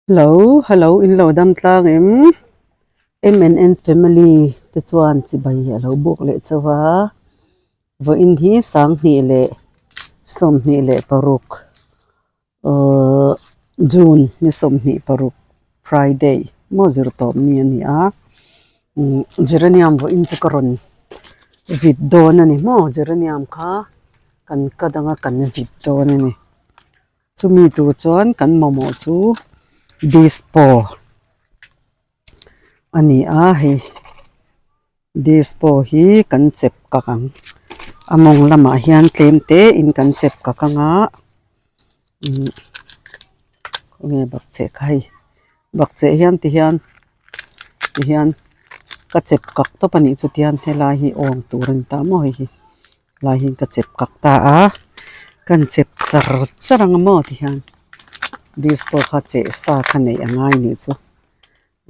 Hello hello in lo dam tlang em? MNN family te chuan chibai a lo buk leh chauh a, vawiin hi sanghnih leh 26 ahh June ni 26 Friday maw zir tawp ni a ni a, umm geranium vawiin chu ka rawn vit dawn a ni maw geranium kha kan cut anga kan vit dawn a ni. Chumi tur chuan kan mamawh chu dispo a ni a hei dispo hi kan chep kak ang a mawng lamah hian tlem te in kan chep kak ang a umm khawnge bakcheh kha hei bakcheh hian ti hian ti hian ka chep kak tawp a nih chu tihian helai hi awng tur a ni ta maw hei hi. Lai hian ka chep kak ta a, kan chep char char ang maw ti hian disc pawh kha cheh sa kha neih a ngai nih chu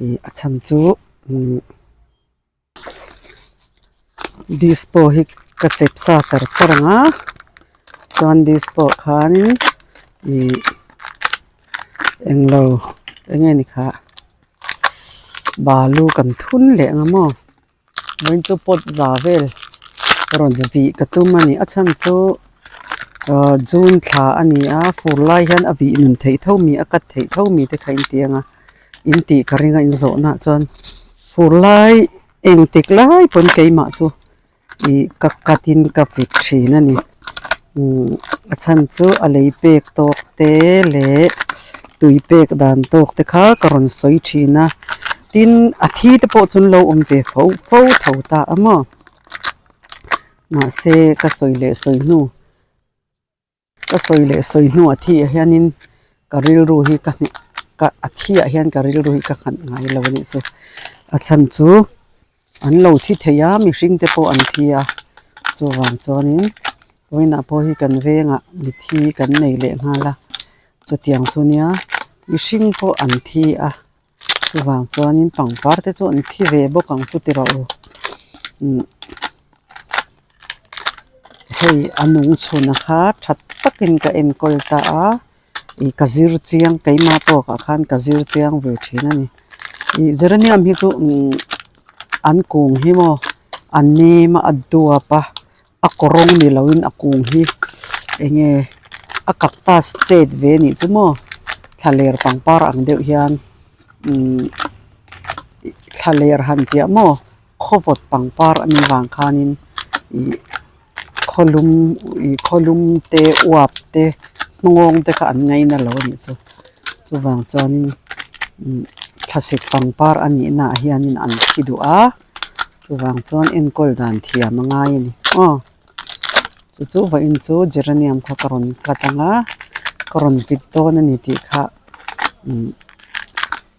ih a chhan chu umm disc pawh hi ka chep sa char char ang a chuan disc pawh khanin ih englo eng nge ni kha balu kan thun leh ang maw. Vawiin chu pot za vel rawn vih ka tum a ni a chhan chu ahh june thla a ni a fur lai hian a vih nun theih tho mi a cut theih tho mi te kha in ti ang a in tih ka ring a in zawh nah chuan fur lai engtik lai pawn keimah chu. Ih ka cut in ka vit thin a ni umm a chhan chu a lei pek tawk te leh tui pek dan tawk te kha ka rawn sawi thin a tin a thi te pawh chu an lo awm ve fo fo tho ta a maw mahse ka sawi leh sawi hnu. Ka sawi leh sawi hnuah thiah hianin ka rilru hi ka hne ka a thiah hian ka rilru hi ka nghat ngai lo a nih chu a chhan chu an lo thi thei a mihring te pawh an thi a chuvang chuanin vawiinah pawh hi kan vengah mithi kan nei leh nghal a chutiang chu nia mihring pawh an thi a chuvang chuanin pangpar te chu an thi ve bawk ang chu ti rawh u umm hei a nung chhun a kha tha takin ka enkawl ta a ih ka zir chiang keimah tawkah khan ka zir chiang ve thin a ni ih geranium hi chu umm an kung hi maw a nem a a duap a a kawrawng ni loin a kung hi eng nge a cactus chet ve anih chu maw thlaler pangpar ang deuh hian umm thlaler han piah maw khawvawt pangpar a nih vang khanin ih khawlum ih khawlum te uap te hnawng te kha an ngaina lo anih chu chuvang chuanin umm thlasik pangpar a nih naah hianin an thi duh a. Chuvang chuan enkawl dan thiam a ngai a ni aw chu chu vawiin chu geranium kha ka rawn cut ang a ka rawn vit dawn a ni tih kha umm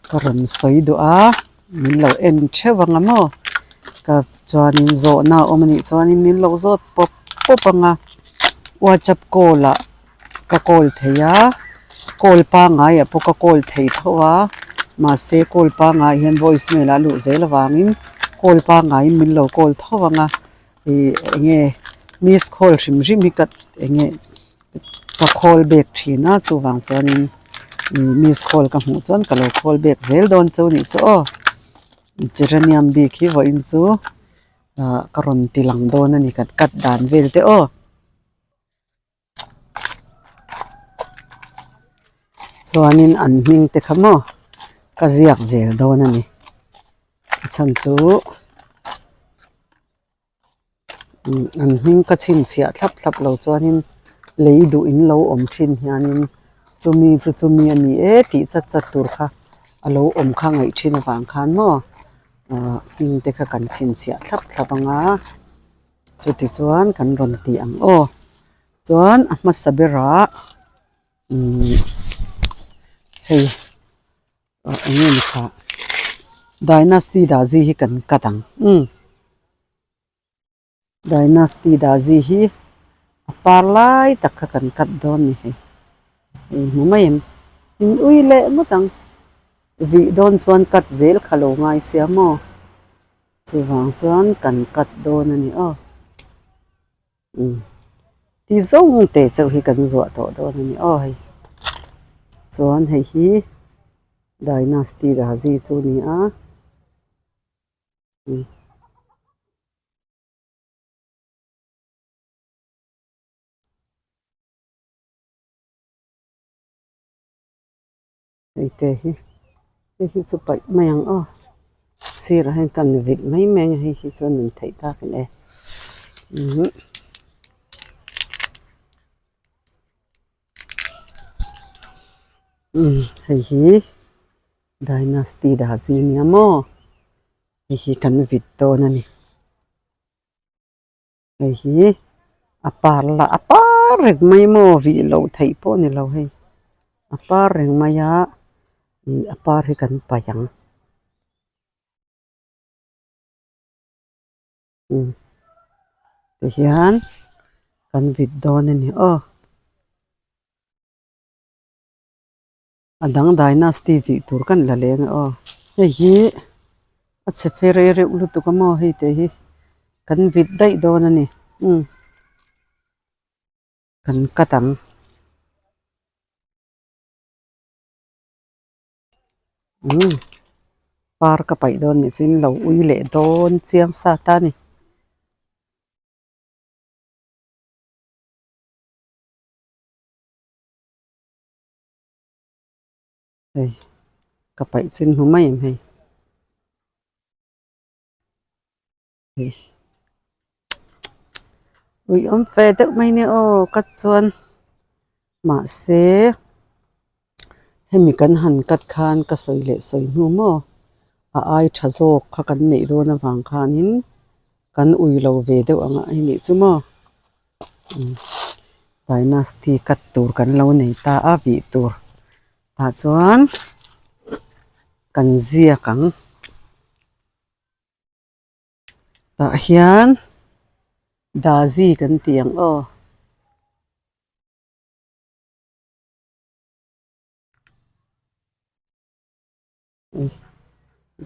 ka rawn sawi duh a min lo en theuh ang a maw ka chuanin zawhna a awm a nih chuanin min lo zawt pawp pawp ang a whatsapp call ah. Ka call thei a call pangngai ah pawh ka call thei tho a mahse call pangngai hian voice mail ah a luh zel avangin call pangngaiin min lo call tho ang a ih eng nge miss call hrim hrim hi ka eng nge ka call back thin a chuvang chuanin ih miss call ka hmuh chuan ka lo call back zel dawn chu a nih chu aw geranium bik hi vawiin chu ah ka rawn ti lang dawn a ni kan cut dan vel te aw. Chuanin an hming te kha maw ka ziak zel dawn a ni a chhan chu umm an hming ka chhinchhiah thlap thlap lo chuanin lei duh in lo awm thin hianin chumi chu chumi a ni e tih chat chat tur kha a lo awm kha ngaih thin avang khan maw ahh hming te kha kan chhinchhiah thlap thlap ang a. Chutichuan kan rawn ti ang aw. Chuan a hmasa berah umm hei ah eng nge ni kha dynasty dazi hi kan cut ang umm dynasty dazi hi a par lai tak kha kan cut dawn ni hei hei hmu mai em in ui leh ngawt ang vih dawn chuan cut zel kha lo ngai sia maw. Chuvang chuan kan cut dawn a ni aw. Umm ti zawng teh chauh hi kan zuah tawh dawn a ni aw hei. Chuan hei hi. Dynasty Dazi chu a ni a umm. Hei te hi hei hi chu paih mai ang aw sirah hian kan vit mai mai ang hei hi chu a nun theih tak a ni e umm umm hei hi dynasty dazi a nia maw hei hi kan vit dawn a ni. Hei hi a par lah a par reng mai maw vih loh theih pawh a ni lo hei a par reng mai a ih a par hi kan paih ang umm tihian kan vit dawn a ni aw. A dang dynasty vih tur kan la leng e aw. Hei hi a chhe fe rei reuh lutuk a maw hei te hi kan vit daih dawn a ni umm kan cut ang. Umm par ka paih dawn nih chuan lo ui leh dawn chiang sa ta a ni. Hei ka paih chin hmu mai em hei hei ui awm ve deuh mai nia aw ka chuan mahse hemi kan han cut khan ka sawi leh sawi hnu maw a ai tha zawk kha kan neih dawn avang khanin kan ui lo ve deuh ang a nih chu maw. Dynasty cut tur kan lo nei ta a vih tur tah chuan kan ziak ang tah hian dazi kan tih ang aw.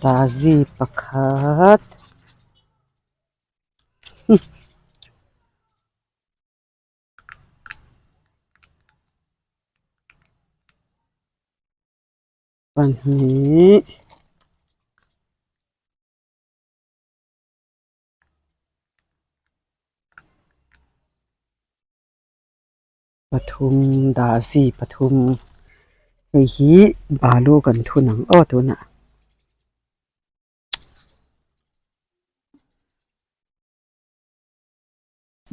Dazi pakhat pahnih. Pathum dazi pathum hei hi balu kan thun ang aw tunah.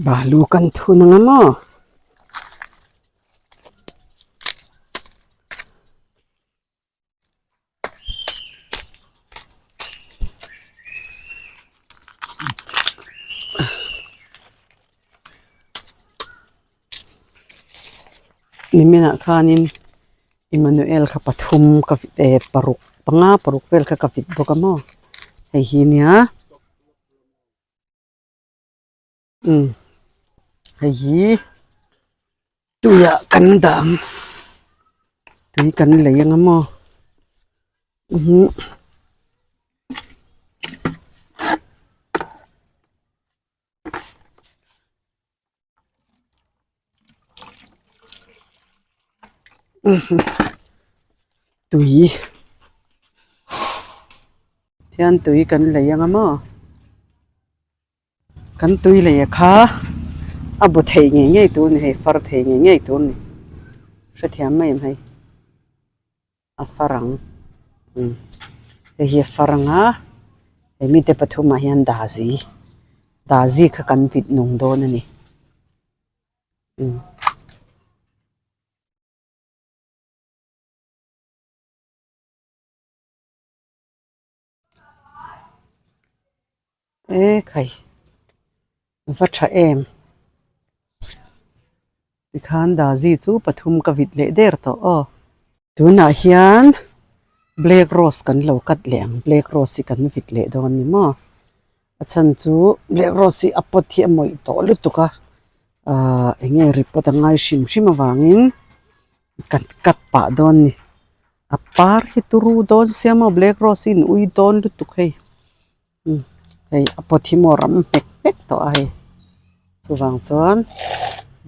Balu kan thun ang a maw. Niminah khanin Emmanuel kha pathum ka vit eh paruk panga paruk vel kha ka vit bawk a maw hei hi nia umm hei hi tuiah kan dah ang tui kan lei ang a maw umm. Tui thian tui kan lei ang a maw kan tui lei a kha a bu thei ngei ngei tur a ni hei far thei ngei ngei tur a ni hrethiam mai em hei a far ang umm hei hi a far ang a he mite pathumah hian dazi dazi kha kan vit nung dawn a ni umm. E khai va tha em tikhan dazi chu pathum ka vit leh der tawh aw tunah hian black rose kan lo cut leh ang black rose hi kan vit leh dawn ni maw a chhan chu black rose hi a pot hi a mawih tawh lutuk a ahh eng nge report a ngai hrim hrim avangin kan cut pah dawn a ni. A par hi turu dawn sia maw black rose hi in ui dawn lutuk hei umm hei a pot hi maw ram hmek hmek tawh a hei chuvang chuan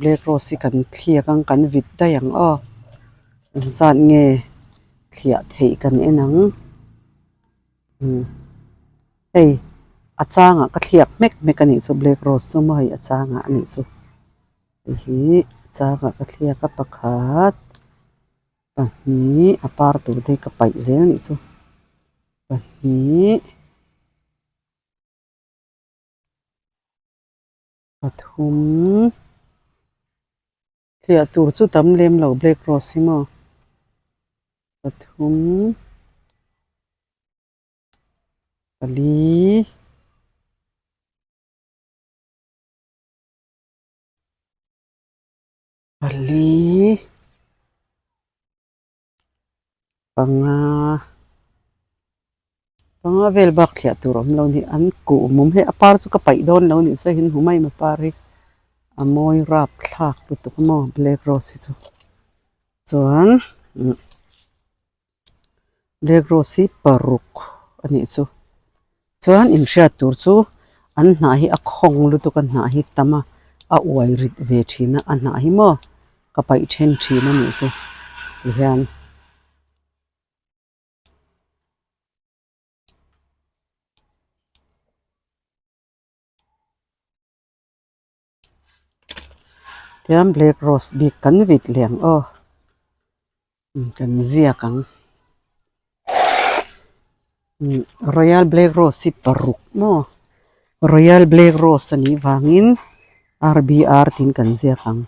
black rose hi kan thliak ang kan vit daih ang aw engzat nge. Thliah theih kan en ang. Umm hei a changah ka thliak hmek hmek a nih chu black rose chu maw hei a changah a nih chu. Hei hi a changah ka thliak a pakhat pahnih a par tur te hi ka paih zel a nih chu pahnih. Pathum thliah tur chu tam lem lo black rose hi maw pathum pali pali. Panga panga vel bak thliah tur awm lo a ni an kuh mum hei a par chu ka paih dawn lo a nih chuan hei hmu mai a par hi a mawi rap thlak lutuk a maw black rose hi chu chuan umm black rose hi paruk a nih chu chuan inhriat tur chu an hnah hi a khawng lutuk a hnah hi tam a a uai rit ve thin a a hnah hi maw ka paih then thin a nih chu tihian. Tihian black rose bik kan vit leh ang aw kan ziak ang royal black rose hi paruk maw royal black rose a nih vangin r b r tiin kan ziak ang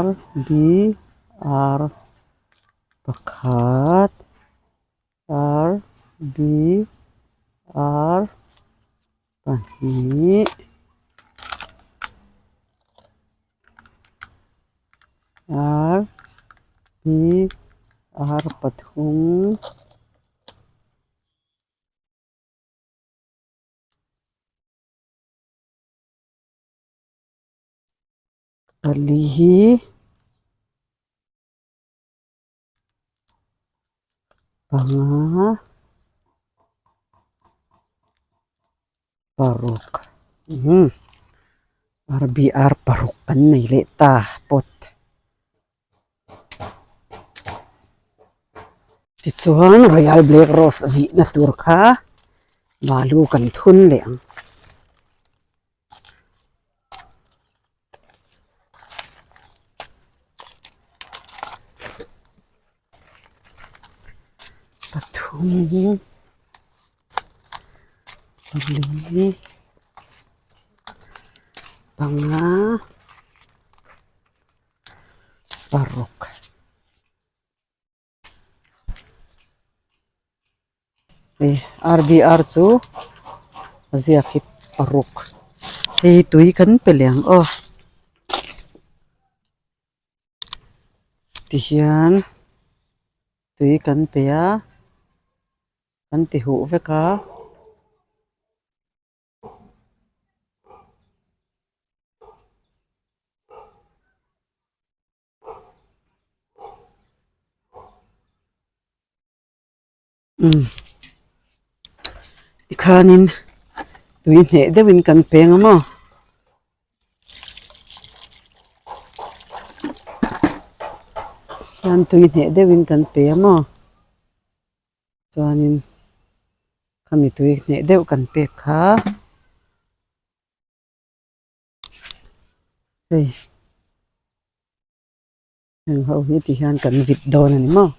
r b r pakhat r b r. Pahnih r b r pathum pali hi panga paruk umm r b r paruk an nei leh ta pot tichuan royal black rose vihna tur kha balu kan thun leh ang. Pathum pali panga paruk. Hei r b r chu a ziak hi paruk hei tui kan pe leh ang aw tihian tui kan pe a kan ti huh vek a. Umm tikhanin tui hneh deuhin kan peng a maw hian tui hneh deuhin kan pe a maw chuanin khami tui hneh deuh kan pek kha. Hei heng ho hi ti hian kan vit dawn a ni maw.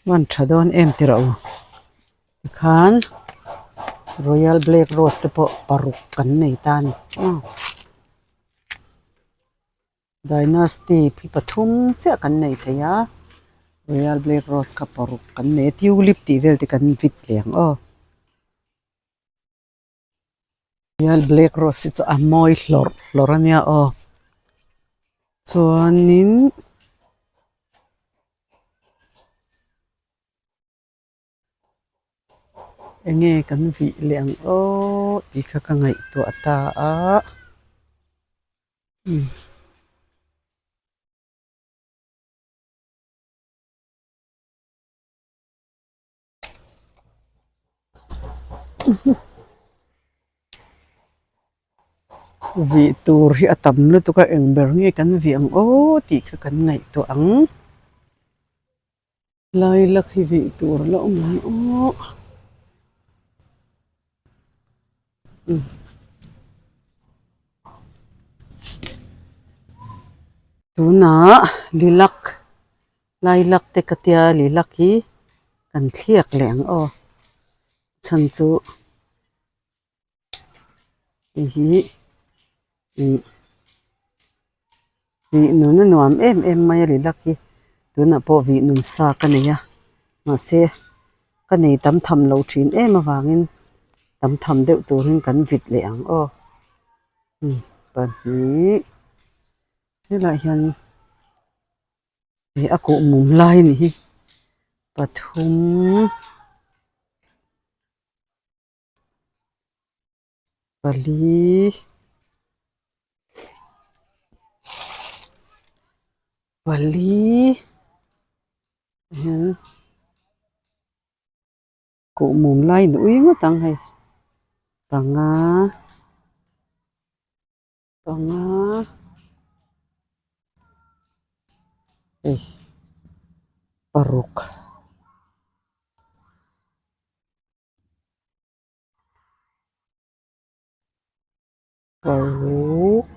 Hman tha dawn em ti rawh u tikhan royal black rose te pawh paruk kan nei ta a ni maw. Dynasty phi pathum chiah kan nei thei a royal black rose kha paruk kan nei a tulip tih vel te kan vit leh ang aw royal black rose hi chu a mawi hlawrh hlawrh a nia aw chuanin. Enge kan vih leh ang aw tih kha ka ngaihtuah ta a umm. Vih tur hi a tam lutuk a eng ber nge kan vih ang aw tih kha kan ngaihtuah ang. Lailak hi vih tur a la awm ang aw. Tunah lilac lailak te ka tia lilac hi kan thliak leh ang aw chhan chu hei hi ih vih nun a nuam em em mai a lilac hi tunah pawh vih nun sa ka nei a mahse ka nei tam tham lo thin em avangin tam tham deuh turin kan vit leh ang aw pahnih helaiah hian ih a kuh mum lai a ni hi pathum. Pali pali hian kuhmum lai in ui ngawt ang hei panga panga hei paruk. Paruk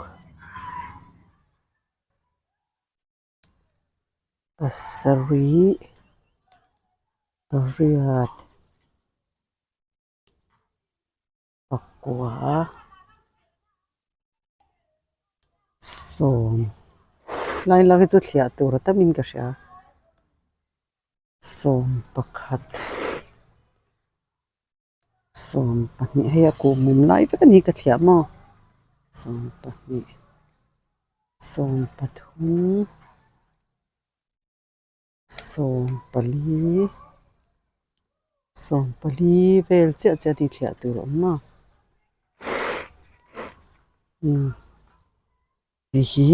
pasarih pariat pakua sawm lai lai hi chu thliah tur a tamin ka hria. Sawm pakhat sawm pahnih hei a kuhmum lai vek a ni ka thliah maw sawm pahnih sawm pathum sawm pali sawm pali vel chiah chiah a ni thliah tur a awm maw umm hei hi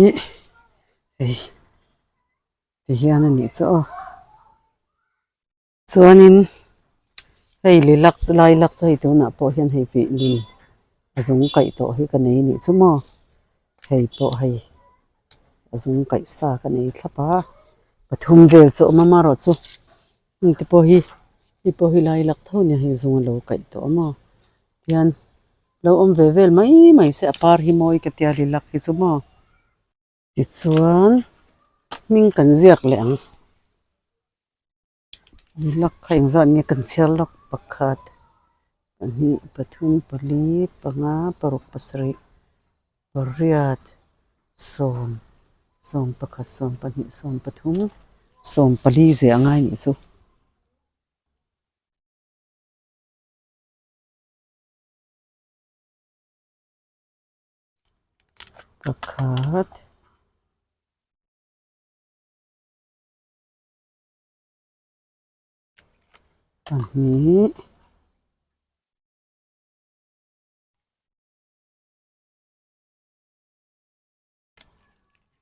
hei. Ti hian a nih chu aw chuanin hei lilac lilac chu hei tunah pawh hian hei vih nun a zung kaih tawh hi ka nei a nih chu maw hei pawh hei a zung kaih sa ka nei thlap a pathum vel chu a awm a amaherawhchu heng te pawh hi hei pawh hi lilac tho a nia hei zung a lo kaih tawh a maw tihian lo awm ve vel mai mai se a par hi mawi ka tia lilac hi chu maw. Tichuan hming kan ziak leh ang lilac kha engzat nge kan chhiar lawk pakhat pahnih pathum pali panga paruk pasarih pariat sawm sawm pakhat sawm pahnih sawm pathum sawm pali ziah a ngai anih chu. Pakhat pahnih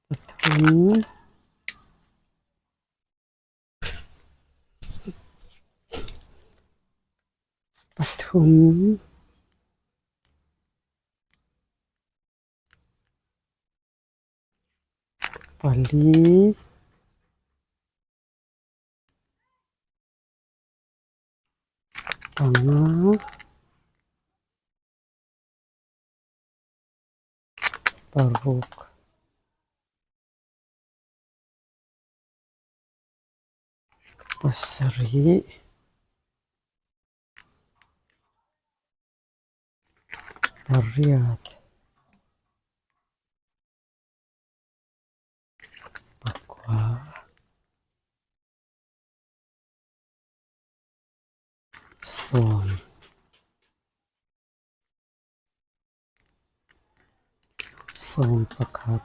pathum. Pathum pali panga paruk. Pasarih pariat pakua sawm sawm pakhat.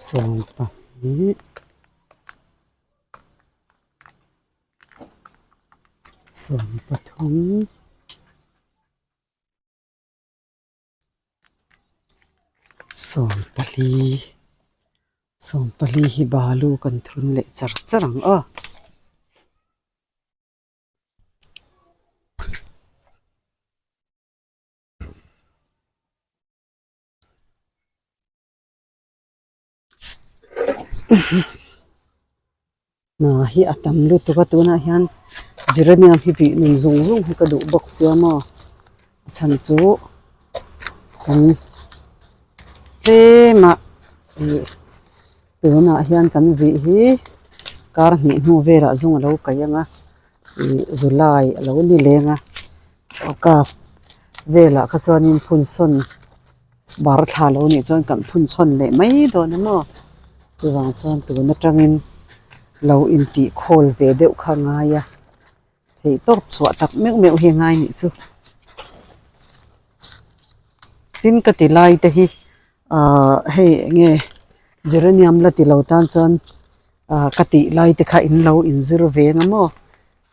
Sawm pahnih sawm pathum. Sawmpali sawmpali hi balu kan thun leh char char ang aw. Hna hi a tam lutuk a tunah hian geranium hi vih nun zung zung hi ka duh bawk sia maw a chhan chu kan tlem ah ih tunah hian kan vih hi kar hnih hnu velah zung a lo kaih ang a ih July a lo ni leng a August velah kha chuanin phun sawn bar thla lo nih chuan kan phun chhawn leh mai dawn a maw chuvang chuan tun atangin lo intih khawl ve deuh kha a ngai a theih tawp chhuah tak meuh meuh hi a ngai nih chu tin ka ti lai te hi ahh hei eng nge geranium la ti lo tan chuan ahh ka tih lai te kha in lo inzir ve ang a maw.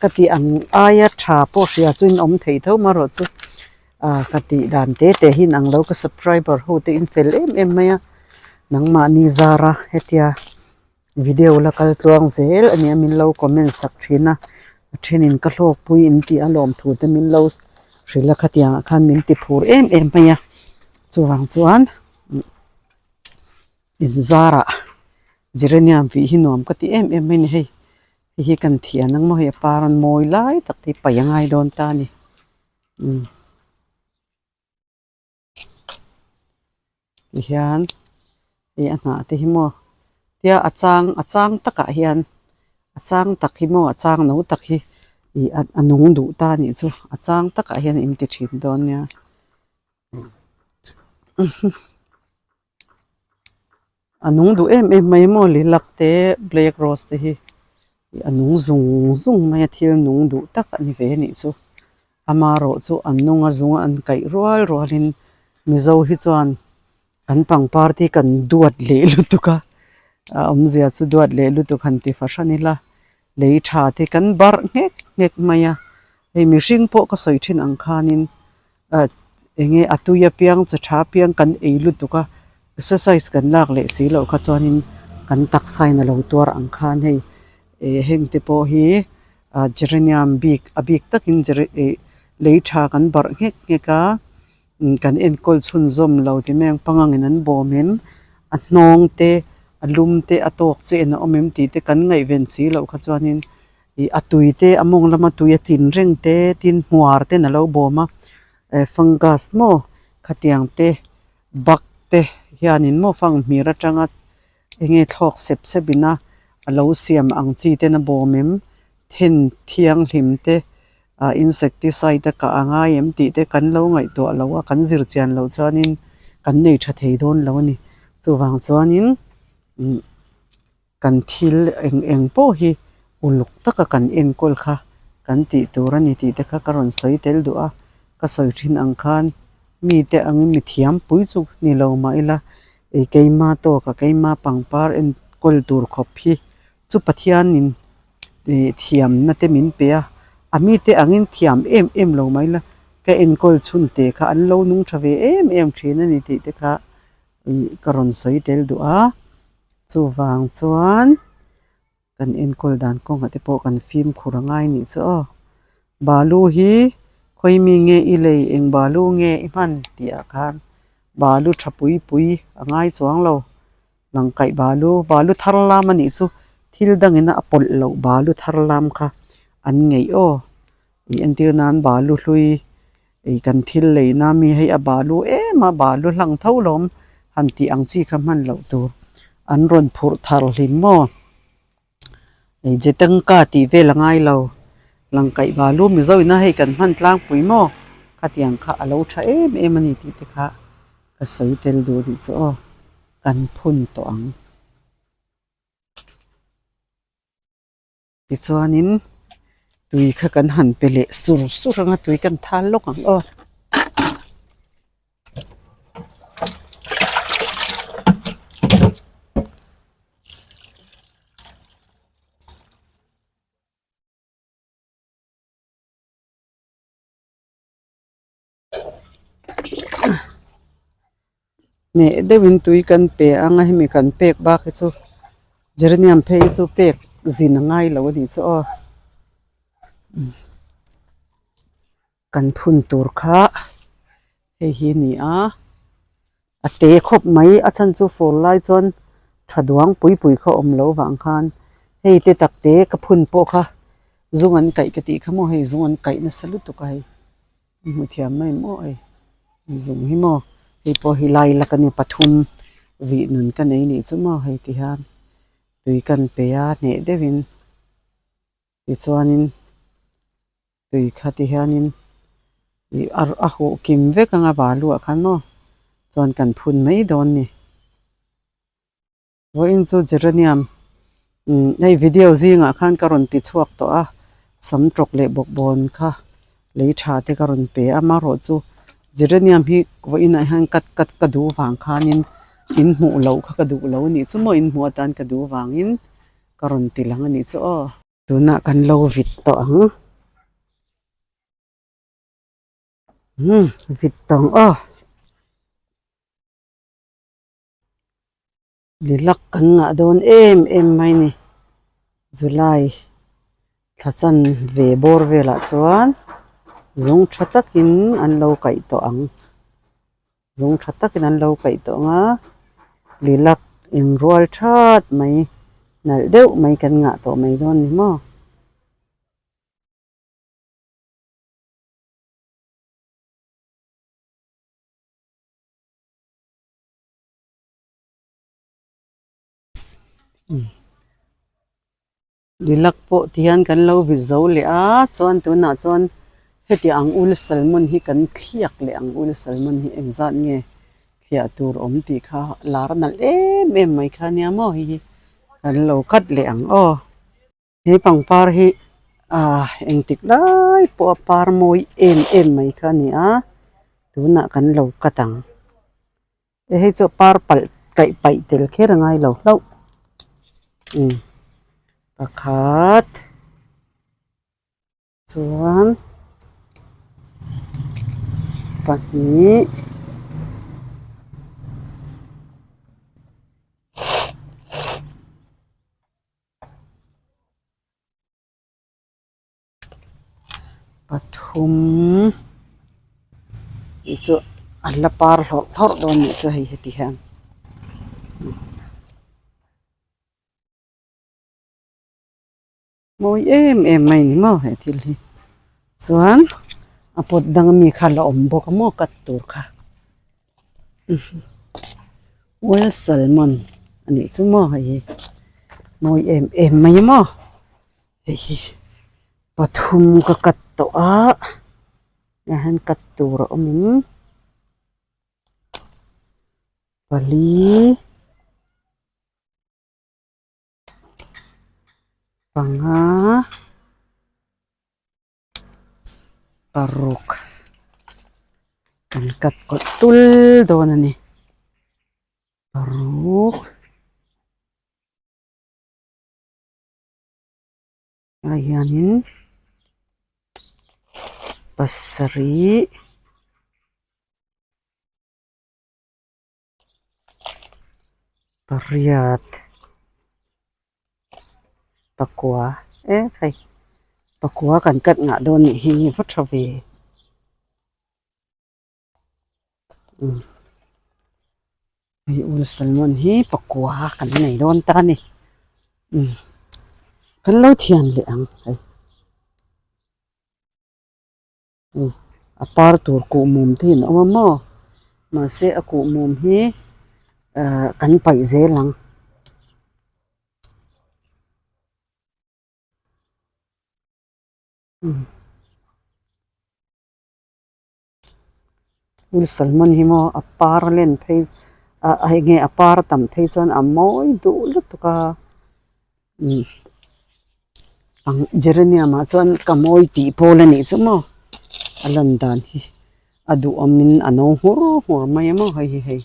Ka tih ang aia tha pawh hria chu in awm thei tho marawh chu ah ka tih dan te te hi in ang lo ka subscriber ho te in fel em em mai a nangmahni zara hetia video la kal tluang zel a nia min lo comment sak thin a a thenin ka hlawkpui in tih a lawm thu te min lo hrilh a khatiangah khan min ti phur em em mai a chuvang chuan. Inzarah geranium vih hi nuam ka ti em em mai a ni hei hei hi kan thian ang maw hei a par an mawi lai tak te hi paih a ngai dawn ta a ni umm tihian hei a hnah te hi maw tia a chang a chang takah hian a chang tak hi maw a chang no tak hi ih a nung duh ta a nih chu a chang takah hian in ti thin dawn nia. A nung duh em em mai maw lilac te black rose te hi a nung zung zung mai a thil nung duh tak a ni ve a nih chu amarawh chu an nung a zung a an kaih rual rual in mizo hi chuan kan pangpar te hi kan duat leh lutuk a a awmzia chu duat leh lutuk han ti fahran ila lei tha te kan barh nghek nghek mai a hei mihring pawh ka sawi thin ang khanin ah eng nge a tui apiang chaw tha apiang kan ei lutuk a exercise kan lak leh si loh kha chuanin kan taksa in a lo tuar ang khan hei eh heng te pawh hi ah geranium bik a bik takin gera ih lei tha kan barh nghek nghek a kan enkawl chhunzawm lo ti mai ang pangangin an bawm em a hnawng te a lum te a tawk chiah in a awm em tih te kan ngaihven si loh kha chuanin ih a tui te a mawng lama tui a tlin reng te tin hmuar ten a lo bawm a eh fungus maw khatiang te bug te hianin maw fanghmir atanga eng nge thlawk sep sep ina a lo siam ang chi ten a bawm em then thianghlim te ah insecticide a kah a ngai em tih te kan lo ngaihtuah loh a kan zir chian loh chuanin kan nei tha thei dawn lo a ni chuvang chuanin umm. Kan thil eng eng pawh hi uluk taka kan enkawl kha kan tih tur a ni tih te kha ka rawn sawi tel duh a, ka sawi thin ang khan mite angin mi thiam pui chu ni lo mah ila ih keima tawka keima pangpar enkawl tur khawp hi chu Pathianin ih thiamna te min pe a, a mite angin thiam em em lo mah ila ka enkawl chhun te kha an lo nung tha ve em em thin a ni tih te kha ih ka rawn sawi tel duh a chuvang chuan kan enkawl dan kawngah te pawh kan fimkhur a ngai nih chu aw balu hi khawi mi nge i lei eng balu nge i hman tih ah khan balu tha pui pui a ngai chuang lo langkaih balu balu thar lam a nih chu thil dangin a pawlh loh balu thar lam kha an ngeih aw. Ih entir nan balu hlui ih kan thil lei na mi hei a balu em a balu hlang tho lawm han tih ang chi kha hman loh tur an rawn phurh thar hlim maw ih jetangka tih vel a ngai lo langkaih balu mizo ina hei kan hman tlangpui maw khatiang kha a lo tha em em a ni tih te kha ka sawi tel duh anih chu aw kan phun tawh ang. Tichuanin tui kha kan han pe leh sur sur ang a tui kan thal lawk ang aw. Hneh deuhin tui kan pe ang a hemi kan pek bak hi chu geranium phei hi chu pek zin a ngai lo a nih chu aw kan phun tur kha hei hi a ni a a te khawp mai a chhan chu fur lai chuan tha duang pui pui kha awm lo vang khan hei te tak te ka phun pawh kha zung an kaih ka tih kha maw hei zung an kaih nasa lutuk a hei. Hmu thiam mai maw ei zung hi maw hei pawh hi lai lak a ni pathum vih nun ka nei nih chu maw hei ti hian tui kan pe a hneh deuhin tichuanin tui kha ti hianin ih a huh kim vek anga balu ah khan maw chuan kan phun mai dawn a ni. Vawiin chu geranium umm hei video zingah khan ka rawn ti chhuak tawh a sam tawk leh bawkbawn kha lei tha te ka rawn pe a amaherawh chu geranium hi vawiinah hian cut cut ka duh vang khanin in hmuh loh kha ka duh lo a nih chu maw in hmuh atan ka duh vangin ka rawn ti lang a nih chu aw. Tunah kan lo vit tawh ang umm vit tawh ang aw. Lilac kan ngah dawn em em mai a ni July thla chan ve bawr velah chuan zung tha takin an lo kaih tawh ang zung tha takin an lo kaih tawh ang a lilac inrual that mai nalh deuh mai kan ngah tawh mai dawn a ni maw. Lilac pawh ti hian kan lo vit zo leh a chuan tunah chuan heti ang ul salmon hi kan thliak leh ang ul salmon hi engzat nge thliah tur awm tih kha lar nalh em em mai kha nia maw hei hi kan lo cut leh ang aw. He pangpar hi ah engtik lai pawh a par mawi em em mai kha a ni a tunah kan lo cut ang e hei chu par palh kaih paih tel kher a ngai lo hlauh umm pakhat. Chuan pahnih pathum tih chu a la par hlawrh hlawrh dawn nih chu hei heti hian. Mawi em em mai ni maw he thil hi chuan a pot dang ami kha la awm bawk a maw cut tur kha oil salmon a nih chu maw hei hi mawi em em mai maw hei hi pathum ka cut tawh a tah hian cut tur a awm in pali. Panga paruk an cut kawlh tul dawn a ni paruk ah hianin pasarih. Pariat pakua e hei pakua kan cut ngah dawn nih hi va tha ve umm hei ul salmon hi pakua kan nei dawn ta a ni umm kan lo thian leh ang hei. A par tur kuhmum te hi an awm a maw mahse a kuhmum hi ahh kan paih zel ang. Ul salmon hi maw a par a len phei ah eng nge a par a tam phei chuan a mawi duh lutuk a. Ang geranium ah chuan ka mawi tih pawl a nih chu maw a lan dan hi a duhawmin a no nghur nghur mai a maw hei hi hei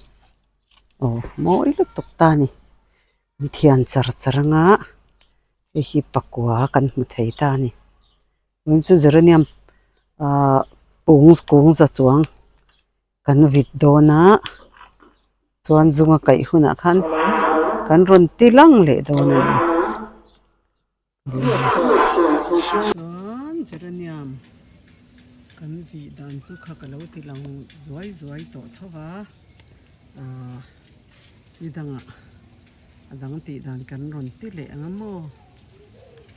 aw mawi lutuk ta a ni an thian char char anga hei hi pakua kan hmu thei ta a ni tin chu geranium ahh kung kung za chuang kan vit dawn a. Chuan zunga kaih hunah khan kan rawn ti lang leh dawn a ni. Chuan geranium kan vih dan chu kha ka lo ti lang zuai zuai tawh tho va ahh ni dangah a dang tih dan kan rawn ti leh ang a maw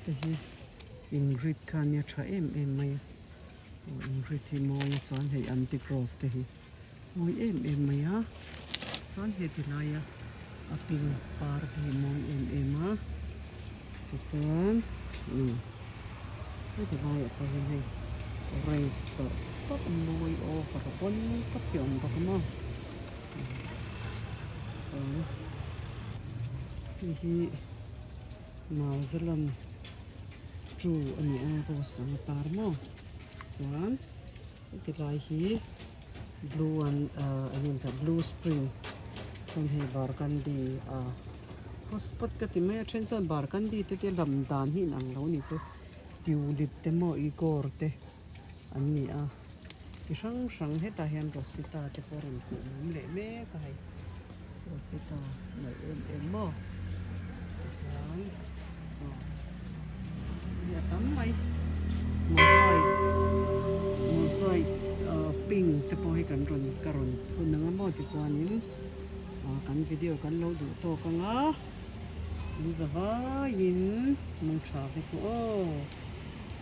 te hi ingrid kha nia tha em em mai a aw ingrid hi mawi a chuan hei antique rose te hi. Mawi em em mai a chuan heti laia a ping par te hi mawi em em a tichuan umm heti laiah pawh hian hei orange tawrh tawrh mawi over pawn tak hi a awm bawk a maw chuan hei hi mauzalam two a ni a rose ang a par maw chuan. Heti lai hi blue an ahh eng nge blue spring chuan hei burgundy ah hotspot ka ti mai a then chuan burgundy te te lam dan hi inang lo a ni chu tulip te maw igor te an ni a chi hrang hrang hetah hian rosita te pawh a rawn kuh mum leh mek a hei rosita nalh em em maw tichuan aw hei a tam mai mosaic mosaic ah pink te pawh hi kan rawn ka rawn phun ang a maw tichuanin ah kan video kan lo duh tawk ang a in zavaiin mangtha vek u aw.